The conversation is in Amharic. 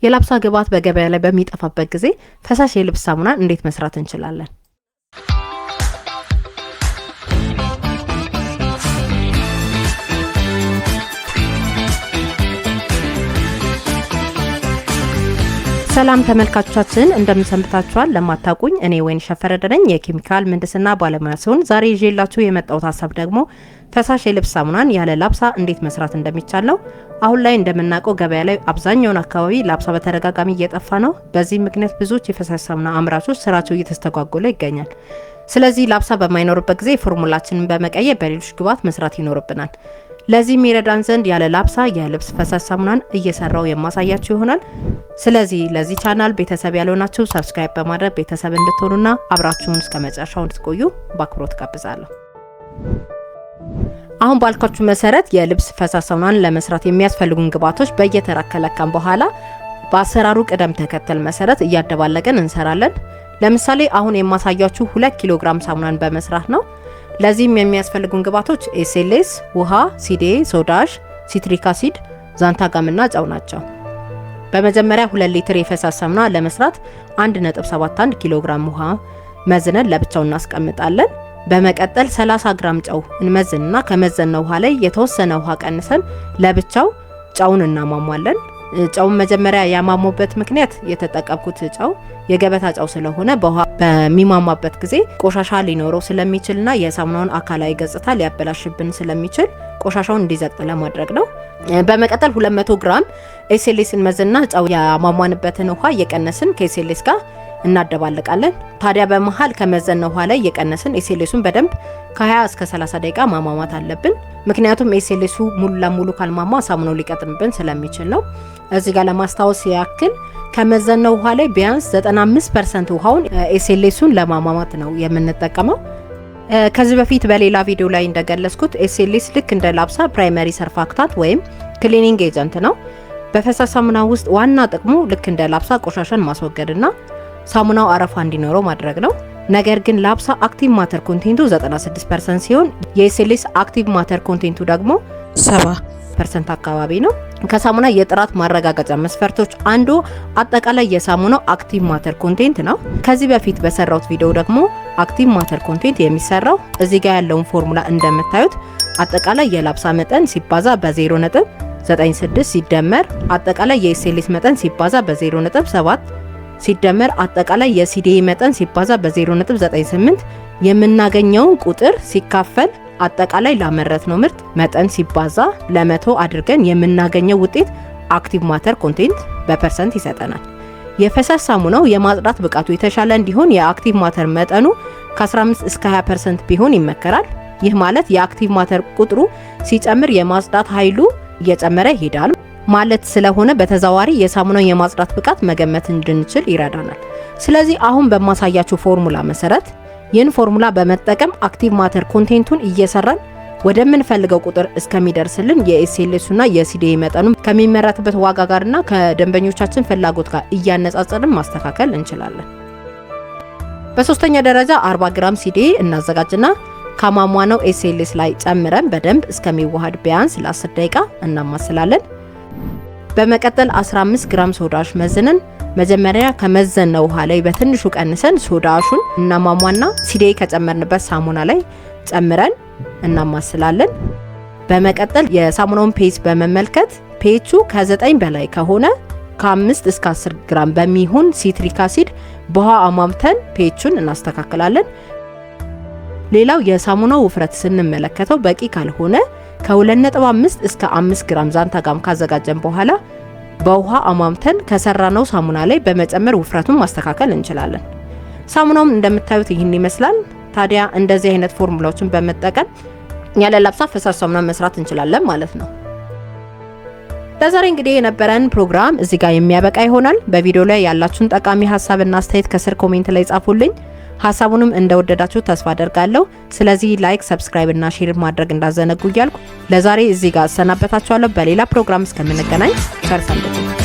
የላብሳ ግብዓት በገበያ ላይ በሚጠፋበት ጊዜ ፈሳሽ የልብስ ሳሙናን እንዴት መስራት እንችላለን? ሰላም ተመልካቾቻችን፣ እንደምን ሰንብታችኋል? ለማታውቁኝ እኔ ወይንሸት ፈረደ ነኝ፣ የኬሚካል ምህንድስና ባለሙያ ሲሆን ዛሬ ይዤላችሁ የመጣሁት ሀሳብ ደግሞ ፈሳሽ የልብስ ሳሙናን ያለ ላብሳ እንዴት መስራት እንደሚቻል ነው። አሁን ላይ እንደምናውቀው ገበያ ላይ አብዛኛውን አካባቢ ላብሳ በተደጋጋሚ እየጠፋ ነው። በዚህ ምክንያት ብዙዎች የፈሳሽ ሳሙና አምራቾች ስራቸው እየተስተጓጎለ ይገኛል። ስለዚህ ላብሳ በማይኖርበት ጊዜ ፎርሙላችንን በመቀየር በሌሎች ግብዓት መስራት ይኖርብናል። ለዚህ የሚረዳን ዘንድ ያለ ላብሳ የልብስ ፈሳሽ ሳሙናን እየሰራው የማሳያችሁ ይሆናል። ስለዚህ ለዚህ ቻናል ቤተሰብ ያልሆናችሁ subscribe በማድረግ ቤተሰብ እንድትሆኑና አብራችሁን እስከ መጨረሻው እንድትቆዩ በአክብሮት ጋብዛለሁ። አሁን ባልኳችሁ መሰረት የልብስ ፈሳሽ ሳሙናን ለመስራት የሚያስፈልጉን ግብዓቶች በየተራ ከለካን በኋላ በአሰራሩ ቅደም ተከተል መሰረት እያደባለቅን እንሰራለን። ለምሳሌ አሁን የማሳያችሁ 2 ኪሎ ግራም ሳሙናን በመስራት ነው። ለዚህም የሚያስፈልጉን ግብዓቶች SLS፣ ውሃ፣ CDA፣ soda ash፣ citric acid፣ xanthan gum ና ጨው ናቸው። በመጀመሪያ 2 ሊትር የፈሳሽ ሳሙና ለመስራት 1.71 ኪሎ ግራም ውሃ መዝነን ለብቻው እናስቀምጣለን። በመቀጠል 30 ግራም ጨው እንመዝንና ከመዘነው ውሃ ላይ የተወሰነ ውሃ ቀንሰን ለብቻው ጨውን እናሟሟለን። ጨውን መጀመሪያ ያሟሙበት ምክንያት የተጠቀምኩት ጨው የገበታ ጨው ስለሆነ በውሃ በሚሟሟበት ጊዜ ቆሻሻ ሊኖረው ስለሚችልና የሳሙናውን አካላዊ ገጽታ ሊያበላሽብን ስለሚችል ቆሻሻውን እንዲዘቅጥ ለማድረግ ነው። በመቀጠል 200 ግራም SLS እንመዝንና ጨው ያሟሟንበትን ውሃ እየቀነስን ከ SLS ጋር እናደባልቃለን። ታዲያ በመሃል ከመዘነው ውሃ ላይ እየቀነስን SLS ኡን በደንብ ከ20 እስከ 30 ደቂቃ ማሟሟት አለብን። ምክንያቱም SLS ኡ ሙሉ ለሙሉ ካልሟሟ ሳሙናው ሊቀጥንብን ስለሚችል ነው። እዚህ ጋር ለማስታወስ ያክል ከመዘነው ውሃ ላይ ቢያንስ 95% ውሃውን SLS ኡን ለማሟሟት ነው የምንጠቀመው። ከዚህ በፊት በሌላ ቪዲዮ ላይ እንደገለጽኩት SLS ልክ እንደ ላብሳ primary surfactant ወይም cleaning agent ነው። በፈሳሽ ሳሙና ውስጥ ዋና ጥቅሙ ልክ እንደ ላብሳ ቆሻሻን ማስወገድና ሳሙናው አረፋ እንዲኖረው ማድረግ ነው። ነገር ግን ላብሳ active matter content ኡ 96% ሲሆን የ SLS active matter content ኡ ደግሞ 70% አካባቢ ነው። ከሳሙና የጥራት ማረጋገጫ መስፈርቶች አንዱ አጠቃላይ የሳሙናው active matter content ነው። ከዚህ በፊት በሰራሁት ቪዲዮ ደግሞ active matter content የሚሰራው እዚህ ጋር ያለውን ፎርሙላ እንደምታዩት አጠቃላይ የላብሳ መጠን ሲባዛ በ0.96 ሲደመር አጠቃላይ የ SLS መጠን ሲባዛ በ0.7 ሲደመር አጠቃላይ የ CDA መጠን ሲባዛ በ0.98 የምናገኘውን ቁጥር ሲካፈል አጠቃላይ ላመረትነው ምርት መጠን ሲባዛ ለመቶ አድርገን የምናገኘው ውጤት active matter content በ percent ይሰጠናል። የፈሳሽ ሳሙናው የማጽዳት ብቃቱ የተሻለ እንዲሆን የ active matter መጠኑ ከ15 እስከ 20% ቢሆን ይመከራል። ይህ ማለት የ active matter ቁጥሩ ሲጨምር የማጽዳት ኃይሉ እየጨመረ ይሄዳል ማለት ስለሆነ በተዘዋዋሪ የሳሙናው የማጽዳት ብቃት መገመት እንድንችል ይረዳናል። ስለዚህ አሁን በማሳያችሁ ፎርሙላ መሰረት ይህን ፎርሙላ በመጠቀም active matter content ኡን እየሰራን ወደምንፈልገው ቁጥር እስከሚደርስልን የ SLS ኡና የ CDA መጠኑ ከሚመረትበት ዋጋ ጋርና ከደንበኞቻችን ፍላጎት ጋር እያነጻጸርን ማስተካከል እንችላለን። በሶስተኛ ደረጃ 40 ግራም CDA እናዘጋጅና ካሟሟነው SLS ላይ ጨምረን በደንብ እስከሚዋሃድ ቢያንስ ለ10 ደቂቃ እናማስላለን። በመቀጠል 15 ግራም soda ash መዝነን መጀመሪያ ከመዘነው ውሃ ላይ በትንሹ ቀንሰን soda ash ኡን እናሟሟና CDA ከጨመርንበት ሳሙና ላይ ጨምረን እናማስላለን። በመቀጠል የሳሙናውን pH በመመልከት ፒኤቹ ከ9 በላይ ከሆነ ከ5 እስከ 10 ግራም በሚሆን citric acid በውሃ አሟምተን pH ኡን እናስተካክላለን። ሌላው የሳሙናው ውፍረት ስንመለከተው በቂ ካልሆነ ከ2.5 እስከ 5 ግራም xanthan gum ካዘጋጀን በኋላ በውሃ አሟምተን ከሰራነው ሳሙና ላይ በመጨመር ውፍረቱን ማስተካከል እንችላለን። ሳሙናውም እንደምታዩት ይህን ይመስላል። ታዲያ እንደዚህ አይነት ፎርሙላዎችን በመጠቀም ያለ ላብሳ ፈሳሽ ሳሙና መስራት እንችላለን ማለት ነው። ለዛሬ እንግዲህ የነበረን ፕሮግራም እዚህ ጋር የሚያበቃ ይሆናል። በቪዲዮ ላይ ያላችሁን ጠቃሚ ሀሳብና አስተያየት ከስር comment ላይ ጻፉልኝ። ሀሳቡንም እንደወደዳችሁ ተስፋ አደርጋለሁ። ስለዚህ like፣ subscribe እና share ማድረግ እንዳትዘነጉ እያልኩ ለዛሬ እዚህ ጋር እሰናበታችኋለሁ። በሌላ ፕሮግራም እስከምንገናኝ ቸር ሰንብቱ።